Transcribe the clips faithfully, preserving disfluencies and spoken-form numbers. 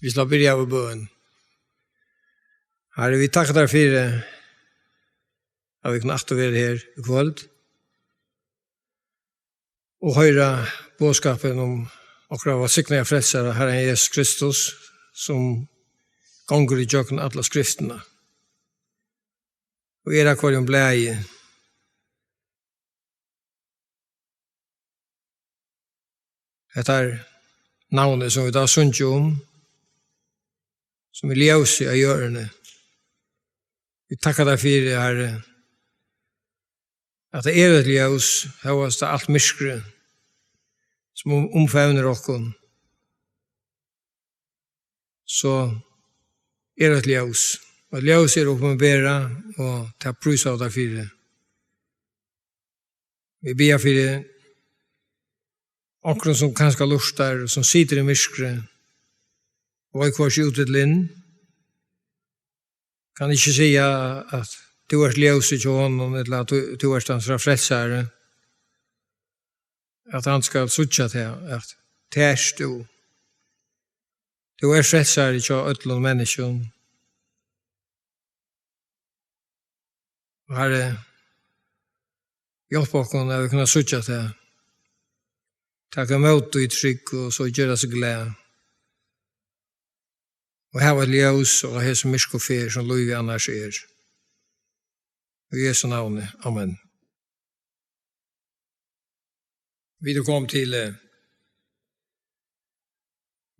Vit skulu byrja við bøn. Harri, vit takka tær fyri, at vit kunnu aftur vera her í kvøld og hoyra boðskapin um okkara vælsignaða frelsara, Harran Jesus Kristus, sum gongur ígjøgnum alla skriftina og er á hvørjum blaði. Hetta er navnið, sum vit hava sungið um, sum er ljósið á jørðini. Vit takka tær fyri, Harri, at tað er eitt ljós, hóast tað alt myrkrið, sum um-, umfevnir okkum, so er eitt ljós. Og ljós er opinberað, og tað prísa vit tær fyri. Vit biðja fyri onkrum, sum kanska lurtar, sum situr í myrkri og veit hvørki út ella inn, kann ikki siga, at tú ert ljósið hjá honum, ella at tú, tú ert hansara frelsari, at hann skal síggja teg, at tað ert tú. Tú ert frelsari hjá øllum menniskjum. Og Harri, hjálp okkum, at vit kunnu síggja tað. Taka ímóti í trúgv og so gera seg glað. Og hava eitt ljós á hesi myrku ferð, sum lívið annars er. Í Jesu navni. Amen. Vit eru komin til, eh,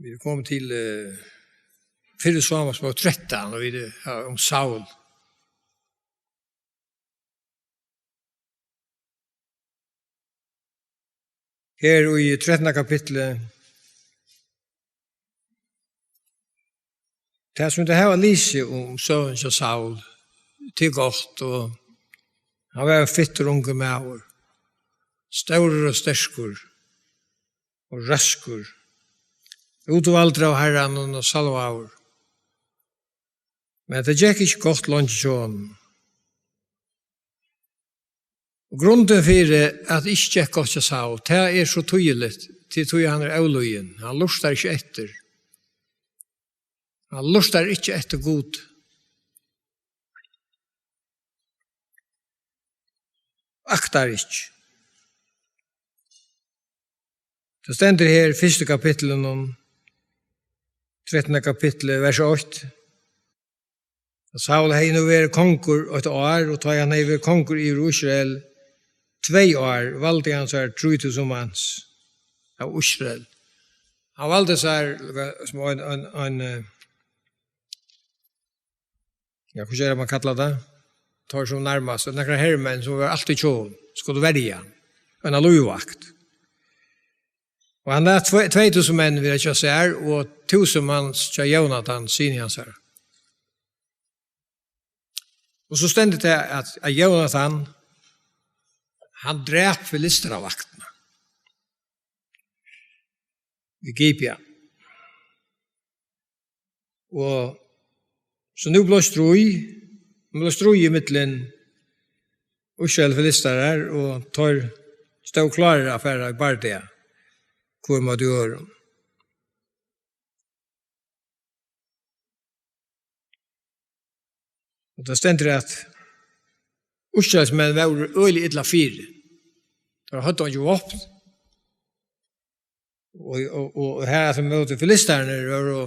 vit eru komin til, eh, fyrra Sámuelsbók trettan, og vit eru, ja, um Saul. Her í trettanda kapitli, tað sum tey hava lisið um søguna hjá Saul, tað er gott, og hann var ein fittur ungur maður, stórur og sterkur og røskur, útvaldur av Harranum og salvaður. Men tað gekk ikki gott leingi hjá honum. Og grundin fyri, at tað ikki gekk gott hjá Saul, tað er so týðiligt, tí, tí hann er ólýðin. Hann lurtar ikki eftir. Hann lurtar ikki eftir Gud. Aktar ikki. Tað stendur her í fyrsta kapitlinum, trettanda kapitli, vers eitt, at Saul hevði nú verið kongur eitt ár, og tá hann hevði verið kongur yvir Ísrael tvey ár, valdi hann sær trý túsund mans av Ísrael. Hann valdi sær, sum ein, ein, ein, eh, ja, hvussu er tað, man kallar tað? Teir sum nærmast, nakrar hermenn sum var altíð hjá honum, skuldu verja eina lívvakt. Og hann læt tvey, tvey túsund menn vera hjá sær, og túsund mans hjá Jónatan, syni hansara. Og so stendur tað at, at Jónatan, hann drap filistaravaktina í Gibea. Og so nú bleiv stríð, nú bleiv stríð ímillum Ísrael og filistarar, og teir stóðu klárir at fara í bardaga, hvør móti øðrum. Og tað stendur at Ísraelsmenn vóru øgiliga illa fyri. Teir høvdu eingi vápn. Og, og, og her aftur móti filistararnir vóru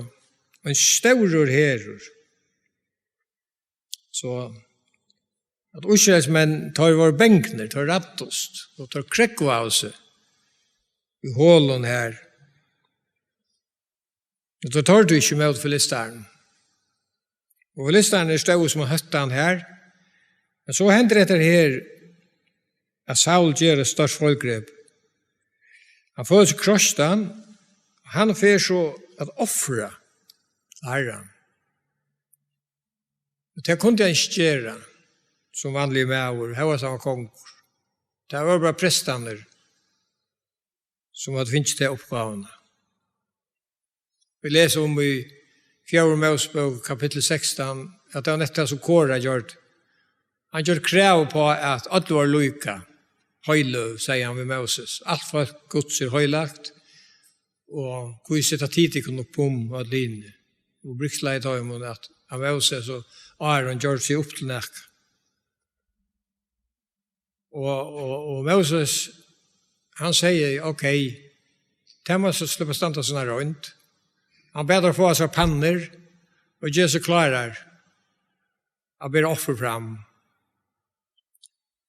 ein stórur herur. So at Ísraelsmenn, teir vóru bangnir, teir ræddust, og teir krógvaðu seg í holum her. Og teir tordu ikki móti filistarunum. Og filistararnir stóðu sum ein hóttan her. Men so hendir hetta her, at Saul ger eitt stórt feilgrep. Hann følir seg kroystan, og hann fer so at ofra Harran. Og tað kundi hann ikki gera sum vanligur maður, hóast hann var kongur. Tað vóru bara prestarnir, sum høvdu fingið ta uppgávuna. Vit lesa um í fjórðu Mósebók, kapittul sekstan, at tað var nett tað, sum Kora gjørdi. Hann gjørdi krav uppá, at øll vóru líka heiløg, segði hann við Móses. Alt fólk Guds er heilagt, og hví seta tit tykkum upp um øll hini? og brúkslagið teimum, at, at Móses og Áron gjørdu seg upp til nakað. Og, og, og Móses, hann segði: "Ok, tað má so sleppa at standa sum eina roynd." Hann bað teir fáa sær pannur og gera seg klárar at bera offur fram.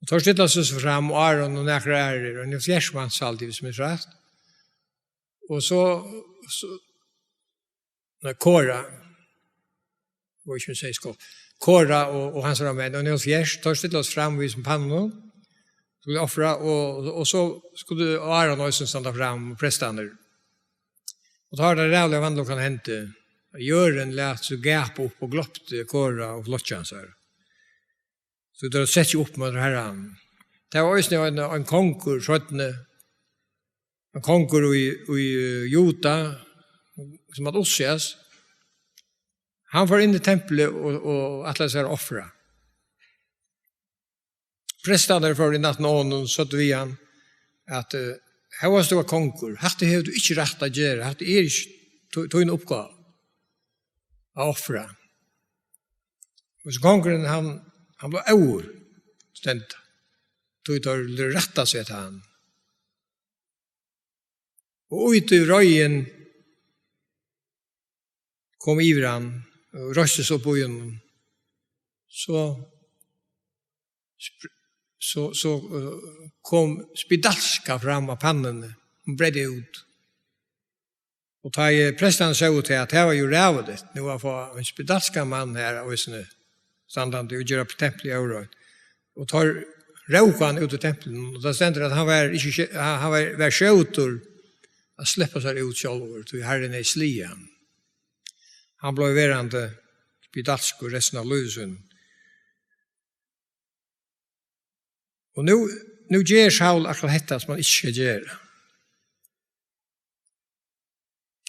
Og teir stilla seg so fram, og Áron og nakrir aðrir, og ein hálvfjerðs mans, haldi eg, hvis eg minnist rætt. Og so, so, nei, Kora, og ikki, men seg, sko, Kora og, og hansara menn, og ein hálvfjerðs, teir stilla seg fram við sum pannum, skuldu ofra, og, og so skuldi Áron eisini standa fram, og prestarnir. Og tá var tað ræðuliga vanlukkan hendi, at jørðin læt seg gapa upp og glopti Kora og flokki hansara. So teir settu seg upp móti Harranum. Tað var eisini ein, ein kongur seinni, ein kongur í, í, eh, Juda, sum æt Ussias. Hann fór inn í templið og, og ætlaði sær at ofra. Prestarnir fóru inn aftan á honum og søgdu við hann at, eh, "Hóast tú ert kongur, hatta hevur tú ikki rætt at gera, hatta er ikki tí-, tín uppgáva at ofra." Men so kongurin, hann, hann bleiv óður, stendur, tí teir vildu rætta seg eftir hann. Og út í reiðin kom yvir hann, og reisti seg upp í honum, so, sp-, so, so, eh, kom spedalska fram av pannuni, hon breiddi út. Og tá ið prestarnir sóu tað, at tað var jú ræðuligt, nú at fáa ein spedalskan mann her eisini standandi og gera templið óreint. Og teir róku hann út úr templinum, og tað stendur, at hann var ikki skj-, hann var, var skjótur at sleppa sær út sjálvur, tí Harrin hevði sligið hann. Hann bleiv verandi spedalskur restina av lívi sínum. Og nú, nú ger Saul akkurát hetta, sum hann ikki skal gera.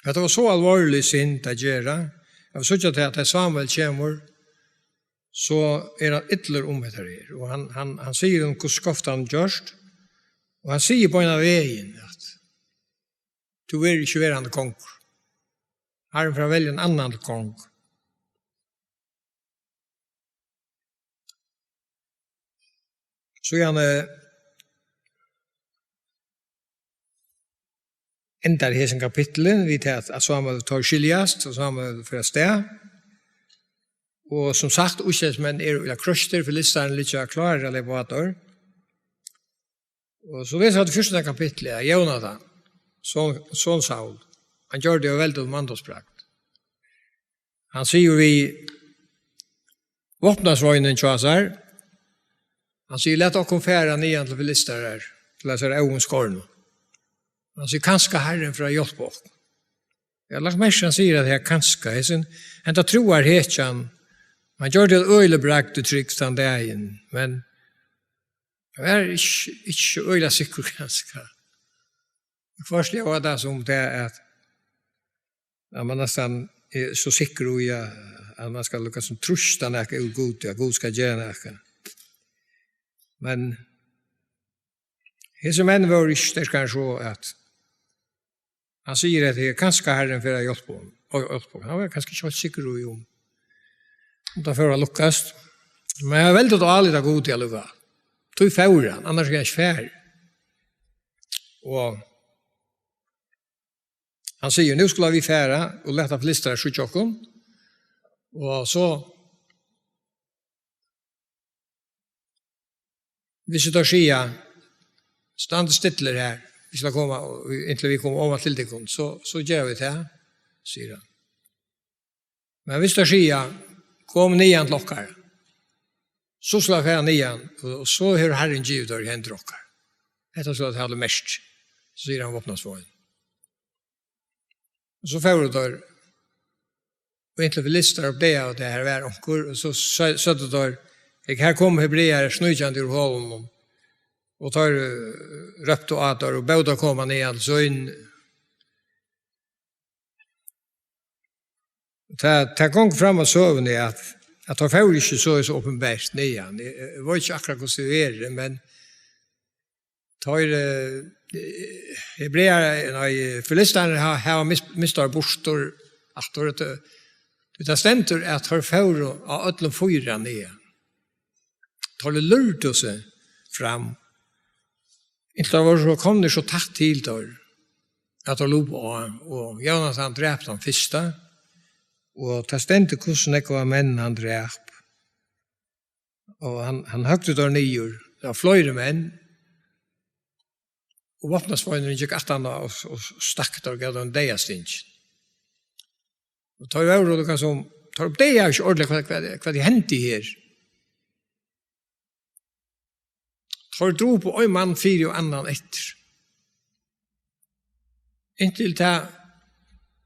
Hetta var so alvorlig synd at gera, at vit síggja tað, at tá Samuel kemur, so er hann illur um hetta her. Og hann, hann, hann sigur um, hvussu skeivt hann gjørt, og hann sigur beinanvegin, at tú verður ikki verandi kongur. Harrin fer at velja ein annan til kong. Síðani endar hesin kapitlurin við tað, at, at Samuel, teir skiljast, og Samuel fer avstað. Og sum sagt, Ísraelsmenn eru illa kroystir, Filistarnir liggja klárir at leypa á teir. Og so lesa vit í fjúrtanda kapitli, at Jónatan, son, son Saul, hann gjørdi eitt veldigt manndómsbragd. Hann sigur við vápnasveinin hjá sær, hann sigur: "Lat okkum fara niðan til Filistarar, til hasar óðum skornu." Hann sigur: "Kanska Harrin fer at hjálpa okkum." Eg havi lagt merki til, hann sigur at tað er kanska. Hesin, henda trúarhetjan, hann gjørdi eitt øgiligt bragd í trúgv tann dagin, men hann var ikki, ikki øgiliga sikkur, kanska. Fyrst ljóðar tað sum tað at, at man næstan er so sikkur í, at, at man skal lukka sum trýsta nakað úr Gudi, at Gud skal gera nakað. Men hesir menn vóru ikki sterkari enn so, at hann sigur, at tað er kanska Harrin fer at hjálpa honum, og hjálpa honum. Hann var kanska ikki heilt sikkur í, um, um tað fór at lukkast. Men hann veldi at álita Gudi allíkavæl. Tí fór hann, annars var hann ikki farin. Og hann sigur: "Nú skulu vit fara og lata filistarar síggja okkum." Og so, hvis teir siga: "Standið stillir her, vit skulu koma, inntil vit koma oman til tykkum, so, so gera vit tað," sigur hann. Men hvis teir siga: "Kom niðan til okkara," so skulu vit fara niðan, og, og so hevur Harrin givið teir í hendur okkara. Hetta skulu teir hava merkt, so sigur hann vápnasvein. Og so fóru teir, og inntil Filistarar uppdagaðu, at tað her var onkur, og so sø-, søgdu teir: "Hygg, her koma hebrearar sníkjandi úr holinum." Og teir, eh, róptu á teir og bóðu teir koma niðan til sín. Tað, tað gongur fram av søguni, at, at teir fóru ikki so, so opinbert niðan. Eg, eg veit ikki akkurát, hvussu tað er, men teir, eh, hebrear-, nei, filistarnir ha-, hava mis-, mist teir burtur aftur, at, Men tað stendur, at teir fóru á øllum fýra niðan. Teir lúrdu seg fram. Inntil teir vóru so komnir so tætt til teir, at teir lupu á, og Jónatan drap tann fyrsta, og tað stendur, hvussu nógvar menn hann drap. Og hann, hann høgdi teir niður. Tað var fleiri menn, og vápnasveinurin gekk aftan á og, og stakk teir og gav teir deyðasting. Og teir vóru líka sum, teir uppdagaðu ikki ordiliga, hvat, hvat, hvat hendi her. Teir drupu ein mann fyri og annan eftir. Inntil tað,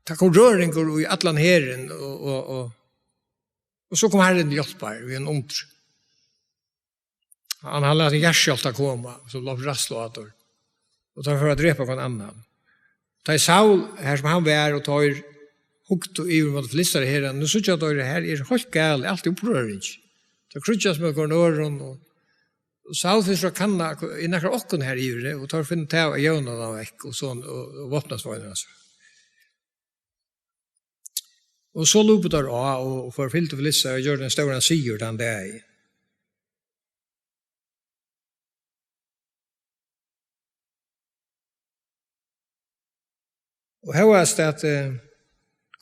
tað kom røringur í allan herin, og, og, og, og so kom Harrin til hjálpar við einum undri. Hann, hann læt ein jarðskjálvta koma, og so bleiv ræðsla á teir. Og teir fóru at drepa hvønn annan. Tá ið Saul, har sum hann var, og teir hugdu yvir móti Filistarar herin, nú síggja teir, her er heilt galið, alt er upprøring. Teir kríggjast móti hvørjum øðrum, og, og Saul fer so at kanna, er nakar av okkum her yviri, og teir finna útav, at Jónatan var vekk, og so, og, og vápnasveinar hansara. Og so lupu teir á og, og forfylgdu Filistarar og gjørdu ein stóran sigur tann dagin. Og hóast at, eh,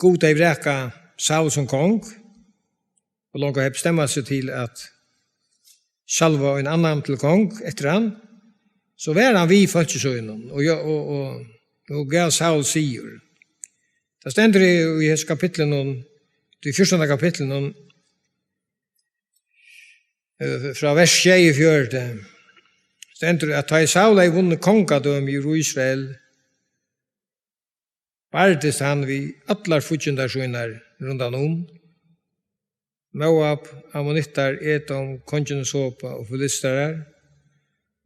Gud hevði vrakað Saul sum kong, og longu hevði bestemt seg til at salva ein annan til kong eftir hann, so var hann við fólki sínum, og, og, og, og gav Saul sigur. Tað stendur í, í hesum kapitlinum, í fjúrtanda kapitlinum, eh, frá vers sjeyogfjøruti, stendur, at tá ið Saul hevði vunnið kongadømi yvir Ísrael, bardist hann við allar fíggindar sínar rundan um, Móab, ammonittar, Edom, kongin í Soba og filistarar,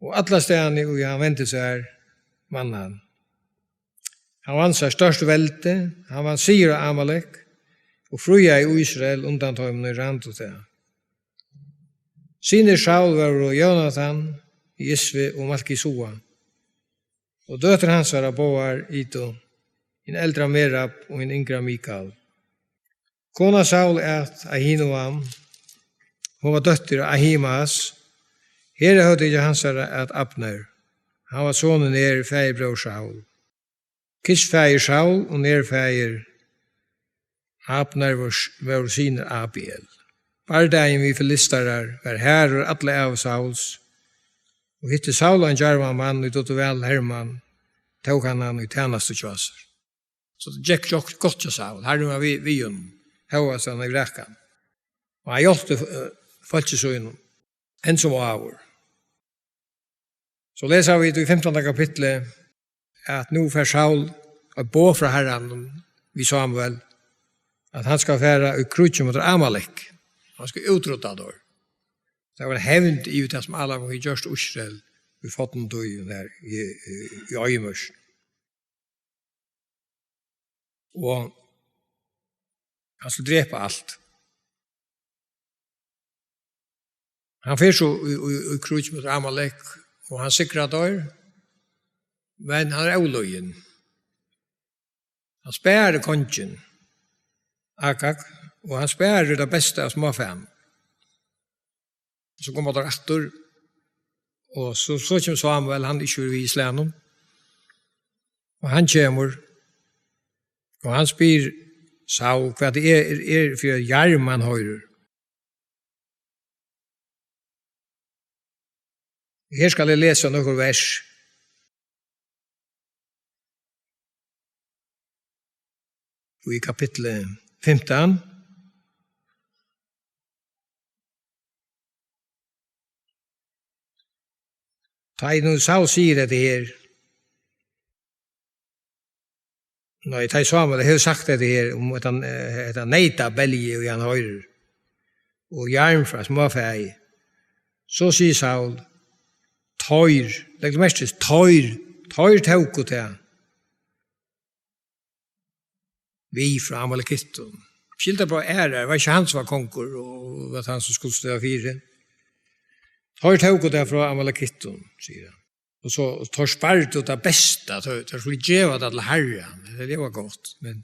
og allastaðni, ið hann vendi sær, vann hann. Hann vann sær stórt veldi, hann vann sigur á Amalek og fríaði Ísrael undan teimum, ið rændu tað. Synir Saul vóru Jónatan, Isvi og Malkisua, og døtur hansara báðar Ido, hin eldra Merab og hin yngra Mikal. Kona Saul æt Ahinoam, hon var dóttir Ahimaas, herhøvdingi hansara æt Abner, hann var sonur Ner, faðirbróður Saul. Kis faðir Saul og Ner faðir Abner vóru, vóru synir Abiel. Bardagin við filistarar var harður alla ævi Sauls, og hitti Saul ein djarvan mann, ið dugdi væl hermann, tók hann hann í tænastu hjá sær. So tað gekk gott, gott hjá Saul. Harrin var við, við honum, hóast hann hevði vrakað hann. Og hann hjálpti, eh, fólki sínum, enn sum áður. So lesa vit í fimtanda kapitli, at nú fær Saul eitt boð frá Harranum við Samuel, at hann skal fara í kríggj móti Amalek. Hann skal útrudda teir. Tað var ein hevnd yvir tað, sum Amalek hevði gjørt Ísrael í fornum tíðum her í, í, í oyðimørkini. Og hann skal drepa alt. Hann fer so í, í, í kríggj móti Amalek, og hann sigrar teir, men hann er ólýðin. Hann sparir kongin, Agag, og hann sparir tað besta av smáfæum. So koma teir aftur, og so, so kemur Samuel, hann er ikki við í slagnum. Og hann kemur, og hann spyr Saul, hvat tað er, er, er fyri jarm, hann hoyrir. Her skal eg lesa nøkur vers. Og í kapitli fimtan. Tá ið nú Saul sigur hetta her, nei, tá ið Samuel hevur sagt hetta her um hetta, eh, hetta neytabelgið, ið hann hoyrir, og jarm frá smáfæi, so sigur Saul, teir, legg merki til, teir, teir tóku tað við frá Amalekittum. Skiltið bara er, var ikki hann sum var kongur, og var hann sum skuldi standa fyri. Teir tóku tað frá Amalekittum, sigur hann. Og so, og teir spardu tað besta, teir, teir skuldu geva tað til Harran. Tað var gott, men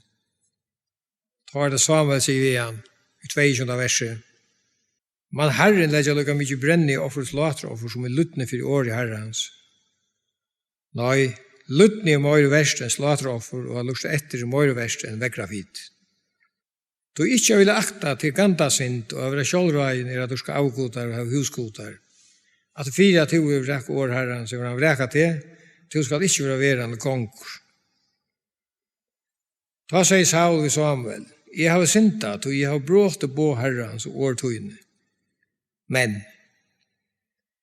Tá er tað Sámuel sigur við hann í tveyogtjúgunda versi: Man Harrin leggja líka mikið brenni í offur og sláturoffur sum í lydni fyri orði Harrans? Nei, lydni er meira vert enn sláturoffur, og at lurta eftir er meira vert enn veðrafiti. Tí ikki at vilja akta teg gandasynd, og at vera sjálvráðin er at dýrka avgudar og hava húsgudar. At fyri at tú hevur vrakað orð Harrans, hevur hann vrakað teg, tú skalt ikki vera verandi kongur. Tá segði Saul við Sámuel: Eg havi syndað, tí eg havi brotið boð Harrans og orð tíni. Men,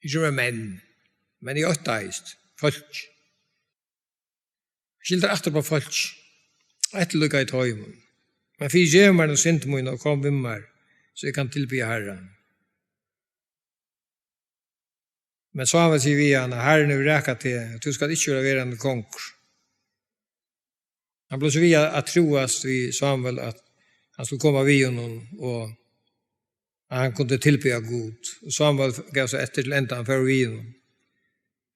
ikki meira men, men eg óttaðist fólk. Skyldar aftur upp á fólk, eftirlíka í teimum. Men fyrigev mær nú synd mína og kom við mær, so eg kann tilbiðja Harran. Men Sámuel sigur við hann: Harrin hevur vrakað teg, og tú skalt ikki vera verandi kongur. Hann bleiv so við at, at trúast við Sámuel, at hann skuldi koma við honum, og at hann kundi tilbiðja Gud. Og Sámuel gav seg eftir til enda, hann fór við honum.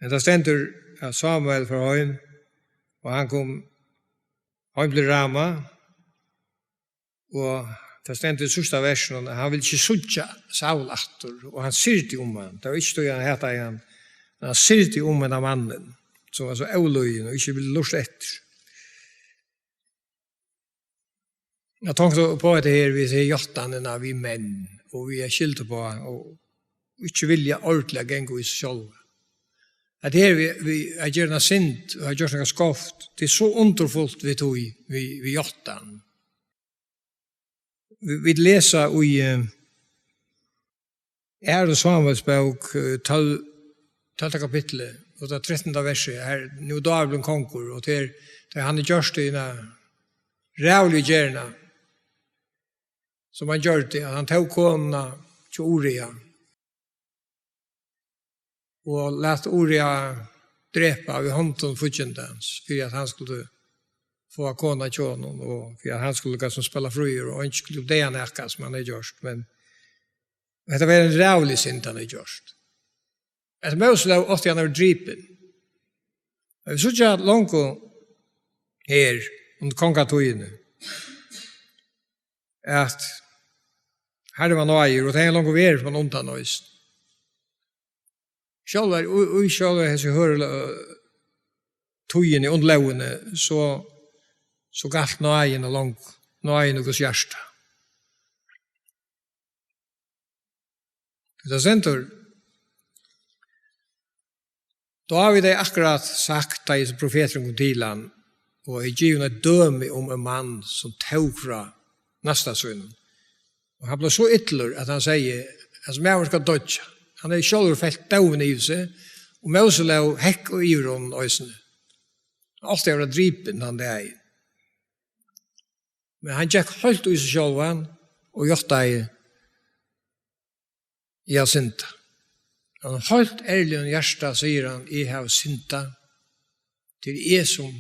Men tað stendur, at Sámuel fór heim, og hann kom heim til Rama, og tað stendur í síðsta versinum, at hann vildi ikki síggja Saul aftur, og hann syrgdi um hann. Tað var ikki tí, hann hataði hann, men hann syrgdi um hendan mannin, sum var so ólýðin og ikki vildi lurta eftir. Eg tonkti upp á hetta her, við hesi játtanina við menn, og við at skylda upp á, og ikki vilja ordiliga ganga í seg sjálva. At her við, við at gera eina synd, og at gjørt nakað skeivt, tað er so undurfult við tí, við, við játtan. Vit, vit lesa í, eh, Aðru Sámuels bók, eh, tólv, tólvta kapitli, og tað trettanda versi, her, nú Dávid blivin kongur, og tað er, tað er hann er gjørt í eina ræðuligu gerðina, sum hann gjørdi, at hann tók konuna hjá Uria, og læt Uria drepa við hondum fíggindans, fyri at hann skuldi fáa konu hjá honum, og fyri at hann skuldi kanska spæla fríur, og eingin skuldi uppdaga nakað sum hann hevði gjørt. Men hetta var ein ræðulig synd, hann hevði gjørt. Eftir Móselóg átti hann at verið dripin. Men vit síggja longu her, undir kongatíðini, at Harrin var náðigur, og tað hevði hann longu verið frá undan eisini. Sjálvar, í, í sjálvari hesi høgu, eh, tíðini, undir lógini, so, so galt náðin og long, náðin og Guds hjarta. Tað stendur, Dávid hevði akkurát sagt, tá ið profeturin kom til hann, og hevði givið eitt dømi um ein mann, sum tók frá næsta sínum. Og hann bleiv so illur, at hann segði: Hasin maðurin skal doyggja. Hann hevði sjálvur felt dómin yvir seg, og Móselóg hekk yvir honum eisini. Hann átti at verið dripin tann dagin. Men hann gekk heilt í seg sjálvan og játtaði: Eg havi syndað. Av einum heilt ærligum hjarta sigur hann: Eg havi syndað. Tað er eg sum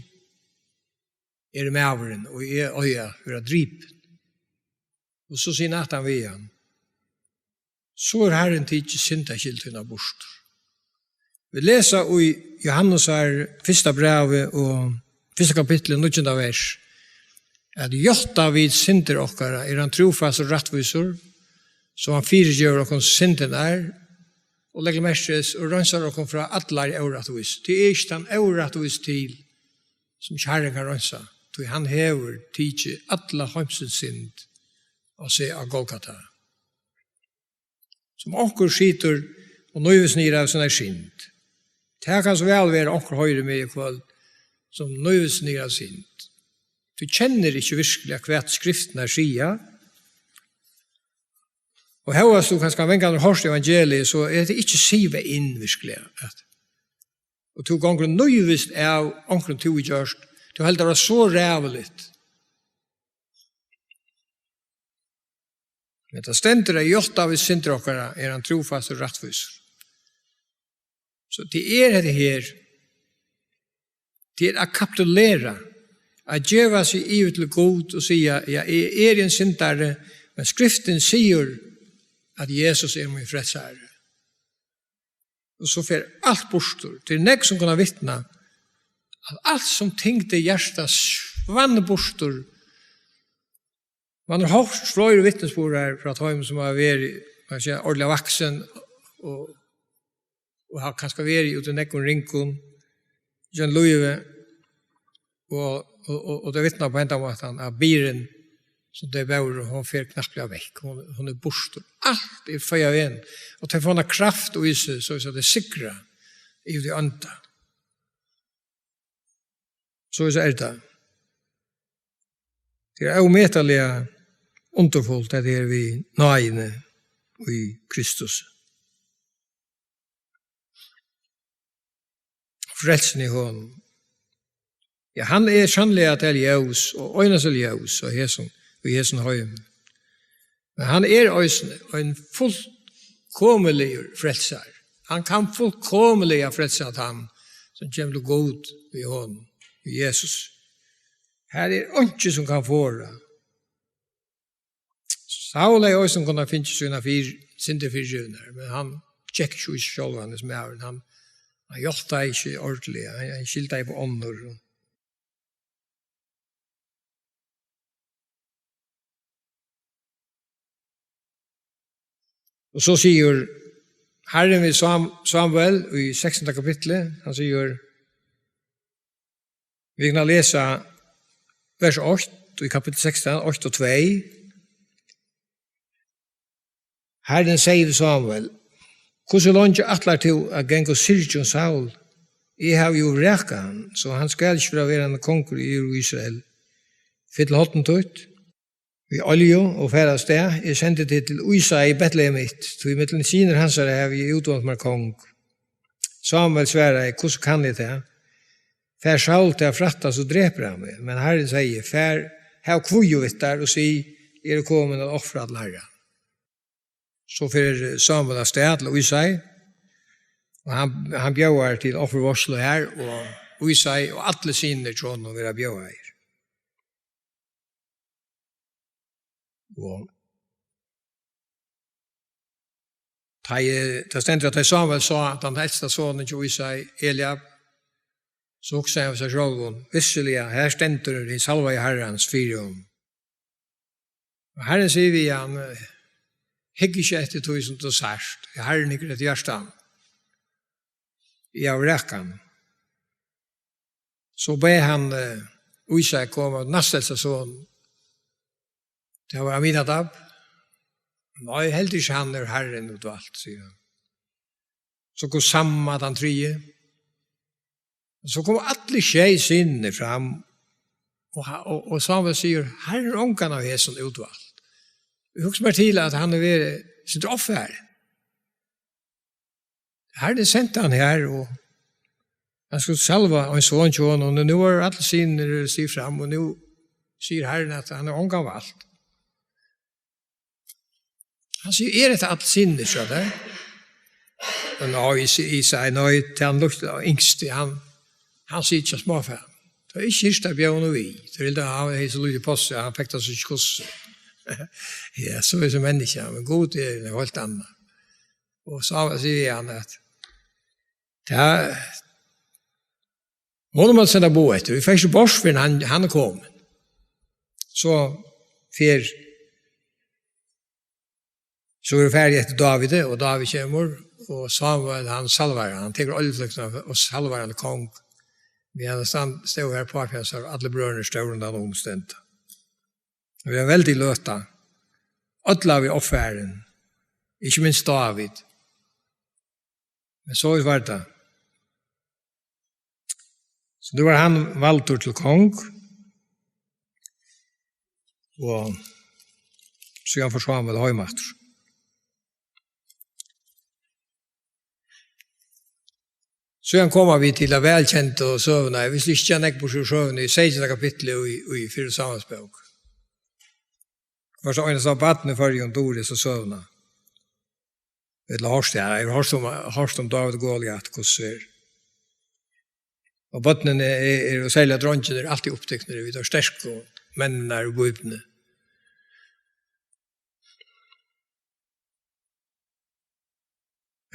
eri maðurin, og eg eigi at verða dripin. Og so sigur Natan við hann: So hevur Harrin tikið syndaskyld tína burtur. Vit lesa í Jóhannesar fyrsta brævi og fyrsta kapitli, níggjunda vers, at játta vit syndir okkara, er hann trúfastur og rættvísur, so hann fyrigevur okkum syndirnar, og leggur merkis, og reinsar okkum frá allari órættvísi. Tað er ikki tann órættvísi til, sum ikki Harrin kann reinsa, tí hann hevur tikið alla heimsins synd á seg á Golgata. Sum onkur situr og nívist niður av sínari synd. Tað kann so væl vera, onkur hoyrir meg í kvøld, sum nívist niður av synd. Tú kennir ikki virkuliga, hvat skriftirnar siga. Og hóast tú kanska mangan hevur hoyrt evangeliið, so er tað ikki sivað inn virkuliga, at, og tú gongur og nívist av onkrum, tú hevur gjørt, tú heldur tað var so ræðuligt. Men tað stendur, at játta vit syndir okkara, er hann trúfastur og rættvísur. So tað er hetta her. Tað er at kapitulera, at geva seg yvir til Gud og siga: Ja, eg eri ein syndari, men skriftin sigur, at Jesus er mín frelsari. Og so fer alt burtur. Tað eru nógv sum kunnu vitna, at alt sum tyngdi hjartað svann burtur, Man hevur hoyrt fleiri vitnisburðir frá teimum, sum hava verið, man skal siga, ordiliga vaksin og, og hava kanska verið úti í nógvum ringum gjøgnum lívið, og, og, og, og tey vitna á hendan mátan, at byrðin, sum tey bóru, hon fer knappliga vekk. Hon, hon er burtur. Alt er fegað av vegnum. Og tey fáa eina kraft í seg, so at tey sigra yvir í ónda. So er tað. Tað er ómetaliga undurfult, at tað er við náðini í Kristus. Frelsin í honum. Ja, hann er sanniliga tað ljós og einasta ljós á hesum, í hesum heimi. Men hann er eisini ein fullkomiligur frelsari. Hann kann fullkomiliga frelsa tann, sum kemur til Gud við honum, við Jesus. Her er einki, sum kann forða. Saul hevði eisini kunnað fingið sínar fyr-, syndir fyrigivnar, men hann gekk ikki í seg sjálvan, hesin maðurin. Hann, hann játtaði ikki ordiliga, hann, hann skyldaði upp á onnur. Og so sigur Harrin við Sam-, Samuel í sekstanda kapitli, hann sigur, vit kunnu lesa vers eitt í kapittul sekstan, eitt og tvey. Harrin segði við Samuel: Hvussu leingi ætlar tú at ganga og syrgja um Saul? Eg havi jú vrakað hann, so hann skal ikki vera verandi kongur yvir Ísrael. Fyll horn títt við olju og far avstað. Eg sendi teg til Ísai Betlehemit, tí millum synir hansara havi eg útvalt mær kong. Samuel svaraði: Hvussu kann eg tað? Fær Saul tað at frætta, so drepur hann meg. Men Harrin segði: Far, hav kvígu við tær og sig: Eg eri komin at ofra til Harran. So fer Samuel avstað til Ísai, og hann, hann bjóðar til offurveitslu har, og Ísai og allir synir hjá honum verða bjóðaðir. Og tá eg, tá stendur, at tá Samuel sá, at hann elsta sonin hjá Ísai, Eliab, so hugsaði hann við sær sjálvum: Vissuliga, her stendur hin salvaði Harrans fyri honum. Og Harrin sigur við hann: Hygg ikki eftir tí, sum tú sært, Harrin hyggur eftir hjartanum. Eg havi vrakað hann. So bað hann, eh, Ísai koma, næstelsta son. Tað var Aminadab. Nei, heldur ikki hann er Harrin útvalt, sigur hann. So kom Samma, tann triði. Og so komu allir sjey synirnir fram, og ha-, og, og Samuel sigur: Harrin hevur ongan av hesum útvalt. Eg hugsi mær til, at hann hevur verið sindur ovfarin. Harrin sendi hann her, og hann skuldi salva ein son hjá honum, og nú eru allir synirnir stigin fram, og nú sigur Harrin, at hann hevur ongan valt. Hann sigur: Er hetta allir synirnir, sigur hann. Og nei, eg si-, eg sigi nei, til hann lítla og yngsti, hann, hann situr hjá smáfæum. Tað er ikki hirt at bjóða honum við. Tað er, hann hevði so lítið pláss, hann fekk tað so ikki hvussu. Ja, so er so menniskja, men Gud er noko heilt annað. Og so sigur hann at tað, honum má senda boð eftir. Vit fara ikki til borðs fyrr enn hann, hann er komin. So fer, so er farið eftir Dávidi, og Dávid kemur, og Samuel, hann salvar hann, hann tekur oljufløskuna og salvar hann kong. Meðan hann stand-, stóð har, pápi hansara, allir brøðurnir stóðu rundan um, stendur. Og tað er ein veldig løta. Øll hava verið ovfarin, ikki minst Dávid. Men so var tað. So nú var hann valdur til kong, og síðan fór Samuel heim aftur. Síðan koma vit til ta vælkendu søguna, eg vil ikki gera nógv burtur úr søguni, í sekstanda kapitli í, í fyrru Samuels bók. Hvørt einasta barn í Føroyum dugir hesa søguna. Ella hoyrt, ja, eg havi hoyrt um, hoyrt um Dávid og Goliat, hvussu er. Og børnini er, er, og serliga dreingirnir, eru altíð upptiknir við teir sterku menninar í Bíbliuni.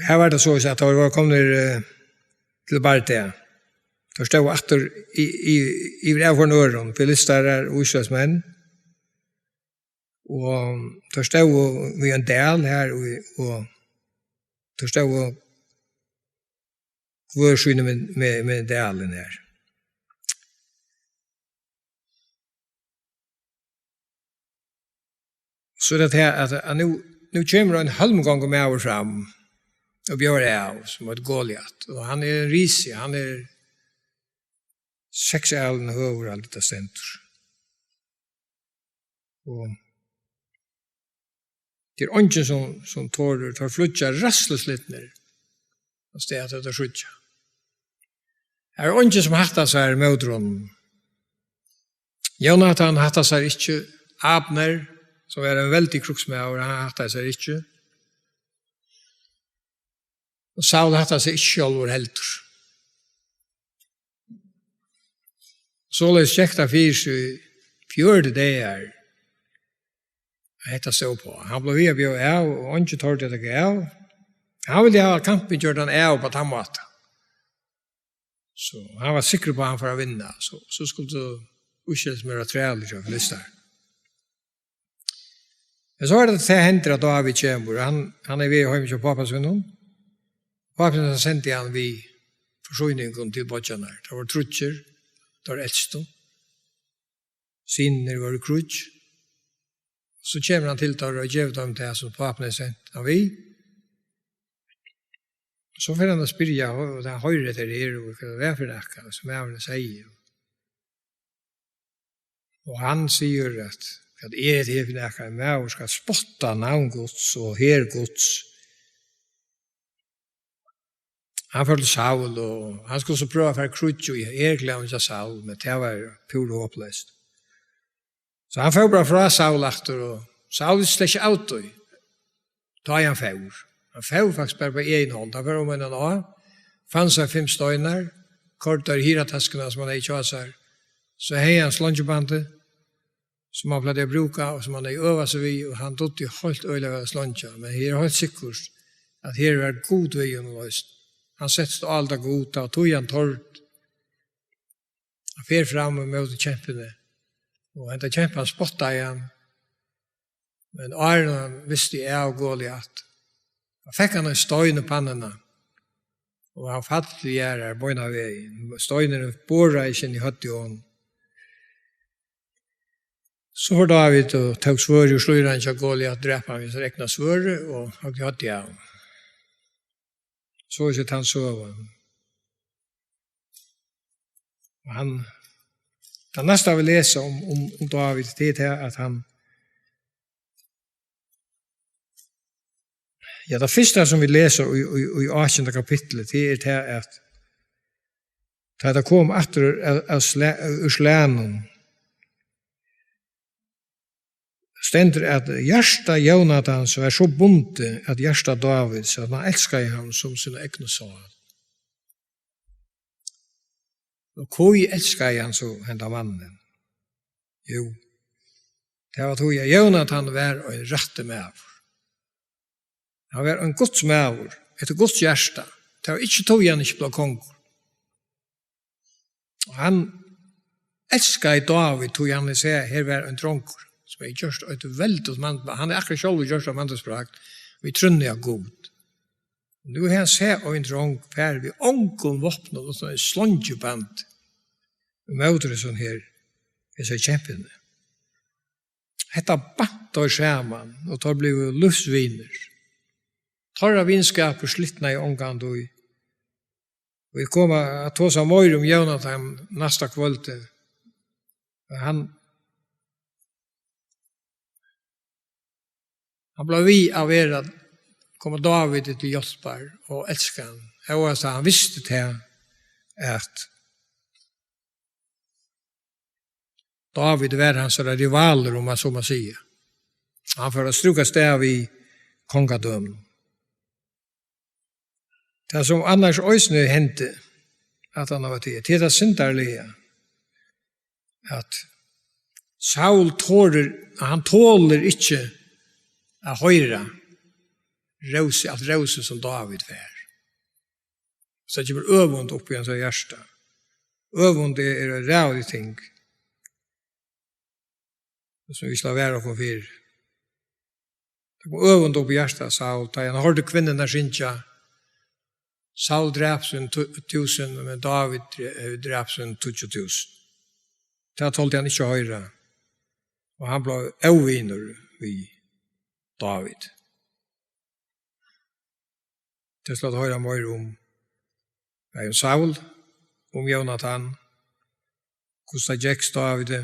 Her var tað so, at teir vóru komnir, eh, til bardaga. Teir stóðu aftur í, í, yvir avfarnum øðrum, filistarar og Ísraelsmenn. Og teir stóðu við ein dal her, og, og teir stóðu hvør síni við, við, við dalin her. So er tað her, at, at nú, nú kemur ein hólmgongumaður fram og bjóðar av, sum eitur Goliat. Og hann er ein risi, hann er seks alin høgur, alt tað stendur. Og tað er eingin sum, sum torir, teir flýggja ræðsluslitnir. Og stað at teir síggja. Her er eingin sum hættar sær móti honum. Jónatan hættar sær ikki, Abner, sum er ein veldigur krígsmaður, hann hættar sær ikki. Og Saul hættar sær ikki sjálvur heldur. Soleiðis gekk tað fyri seg í fjøruti dagar, at hetta stóð uppá. Hann bleiv við at bjóða av, og eingin tordi at taka av. Hann vildi hava kampin gjørdan av upp á tann mátan. So hann var sikkur uppá, at hann fór at vinna. So, so skuldu Ísraelsmenn vera trælir hjá filistarum. Men so er tað, tað hendir, at Dávid kemur, og hann, hann er við heim hjá pápa sínum. Pápin, hann sendi hann við forsýningum til beiggjarnar. Teir vóru tríggir, teir elstu. Synirnir vóru í kríggi. So kemur hann til teirra og gevur teim tað, sum pápin hevði sent hann við. So fer hann at spyrja, og tað hoyrir eftir her, og hvat tað var fyri nakað, sum maðurin segði. Og hann sigur at, hvat er hetta her fyri nakað? Ein maður skal spotta navn Guds og her Guds. Hann fór til Saul, og hann skuldi so prøva at fara í kríggj í herklæðum hjá Saul, men tað var púra hopleyst. So hann fór bara frá Saul aftur, og Saul visti slett ikki av tí. Tá ið hann fór. Hann fór faktiskt bara á egna hond. Hann fór um eina á, fann sær fimm steinar, koyrdi teir í hirðataskuna, sum hann hevði hjá sær. So hevði hann slongibandið, sum hann plagdi at brúka, og sum hann hevði øvað seg við, og hann dugdi heilt øgiliga væl at sleingja. Men her er heilt sikkurt, at her var Gud við honum eisini. Hann settist á álita Gud, tá ið hann tordi. Hann fer fram ímóti kempuni, og henda kempan spottaði hann. Men áðrenn hann visti av Goliat, hann fekk hann ein stein í pannuna, og hann fall til jarðar beinanvegin. Steinurin boraði seg inn í høvdið á honum. So fór Dávid og tók svørðið úr slíðrinum hjá Goliat, drap hann við sín egna svørði og høgg høvdið av honum. So er tann søgan. Og hann, tað næsta vit lesa um, um, um Dávid, tað er tað, at hann, ja, tað fyrsta sum vit lesa í, í, í átjanda kapitli, tað er tað, at tá tað kom aftur av, av sla-, úr slagnum, stendur, at hjarta Jónatans var so bundið at hjarta Dávids, at hann elskaði hann sum sína egnu sál. Og hví elskaði hann so henda mannin? Jú, tað var tí, at Jónatan var ein rættur maður. Hann var ein Guds maður, eftir Guds hjarta. Tað var ikki tí, hann ikki bleiv kongur. Og hann elskaði Dávid, tí hann hevði sæð, her var ein drongur, sum hevði gjørt eitt veldigt mann-, hann hevði akkurát sjálvur gjørt eitt mannsbragd, við trúnni á Gud. Nú hevði hann sæð ein drong fara við ongum vápnum, uttan eitt slongiband, ímóti hesum her, hesari kempuni. Hetta bant teir saman, og teir blivu lívsvinir. Teirra vinskapur slitnaði ongantíð. Vit koma at tosa meira um Jónatan næsta kvøld. Men hann, hann bleiv við at vera, koma Dávidi til hjálpar og elska hann. Hóast hann visti tað, at Dávid var hansara rivalur, um man so má siga. Hann fór at strúka stað við kongadøminum. Tað, sum annars eisini hendi, at hann var til, til tað syndarliga, at Saul torir, hann tolir ikki at hoyra rósi, alt rósið, sum Dávid fær. So kemur øvund upp í hansara hjarta. Øvund er, er eitt ræðuligt ting, sum vit skulu vara okkum fyri. Tað kom øvund upp í hjartað á Saul, tá hann hoyrdi kvinnurnar syngja: Saul drap sín tú-, túsund, men Dávid dre-, eh, drap sín tíggju túsund. Tað toldi hann ikki at hoyra, og hann bleiv óvinur við Dávid. Tað skal hoyra meir um, bæði um Saul, um Jónatan, hvussu tað gekk Dávidi.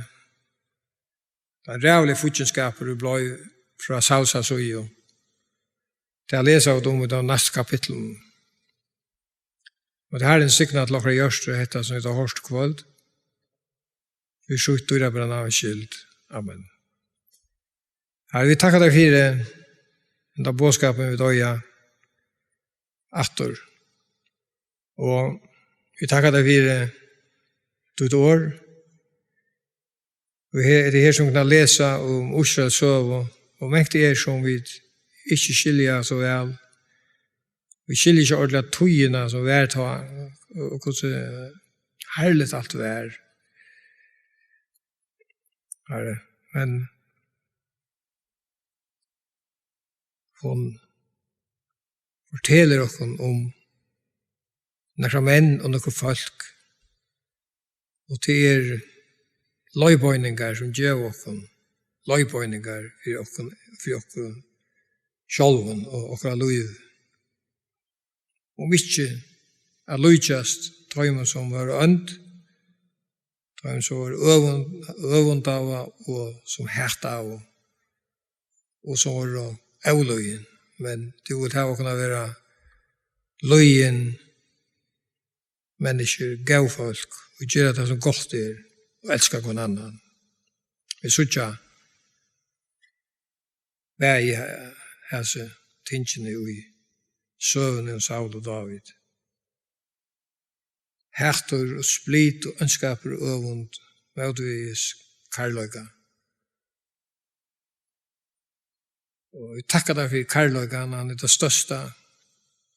Tað er ræðuligur fíggindskapur, ið bleiv frá Sauls síðu. Tað lesa vit um í teimum næstu kapitlunum. Og tað Harrin signi til okkara hjørtu, hetta sum vit hava hoyrt í kvøld. Fyri sítt dýrabara navns skyld. Amen. Harri, vit takka tær fyri henda boðskapin, vit eiga aftur. Og vit takka tær fyri títt orð. Og her, tað er her sum vit kunnu lesa um Ísraels søgu, og mangt er sum vit ikki skilja so væl. Vit skilja ikki ordiliga tíðina sum var tá, og hvussu herligt alt var. Harri, men hon fortelur okkum um nakrar menn og nøkur fólk, og tað er leiðbeiningar, sum geva okkum leiðbeiningar fyri okkum, fyri okkum sjálvum og okkara lív. Um ikki at líkjast teimum, sum vóru ónd, teimum, sum vóru øvund-, øvundaðu og sum hataðu og sum vóru ólýðin. Men tú vilt hava okkum at vera lýðin menniskjur, góð fólk, og gera tað, sum gott er, og elska hvønn annan. Vit síggja bæði ha-, hasi tingini í søguni um Saul og Dávid. Hatur og split og óndskapur og øvund mótvegis kærleika. Og vit takka tær fyri kærleikan, hann er tað størsta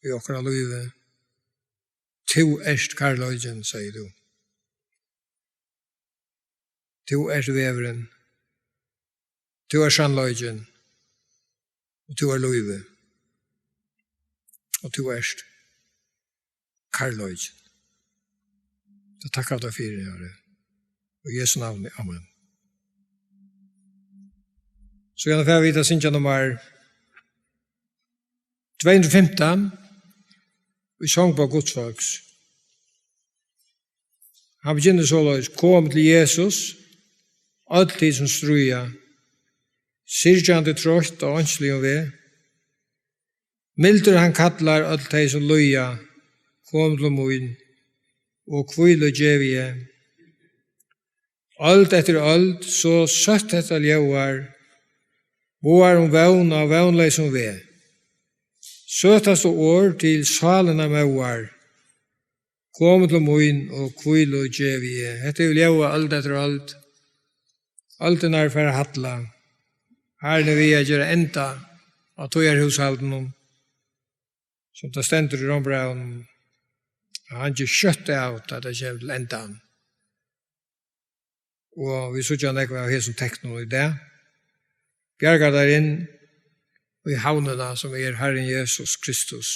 í okkara lívi. Tú ert kærleikin, sigur tú. Tú ert vegurin. Tú ert sannleikin. Og tú ert lívið. Og tú ert kærleikin. Tað takka vit tær fyri, Harri. Í Jesu navni. Amen. So gjarna fara vit at syngja nummar tvey hundrað og fimtan í songbók Guds fólks. Hann begynnar soleiðis: Kom til Jesus, øll tit sum stríða, syrgjandi, troytt á einsligum veg. Mildur hann kallar øll tey, sum líða, kom til mín, og hvílu gevi eg. Øld eftir øld, so søtt hetta ljóðar, boðar um vón á vónleysum veg. Søtasta orð til sálinnar móðar, kom til mín, og hvílu gevi eg. Hetta er ljóðað øld eftir øld. Øldirnar fara at halla. Harrin er við at gera enda á tíðarhúshaldinum, sum tað stendur í Rómbrævinum, at hann ger skjótt av, tá tað kemur til endan. Og vit síggja nógv av hesum teknum í dag. Bjargar tær inn í havnina, sum er Harrin Jesus Kristus.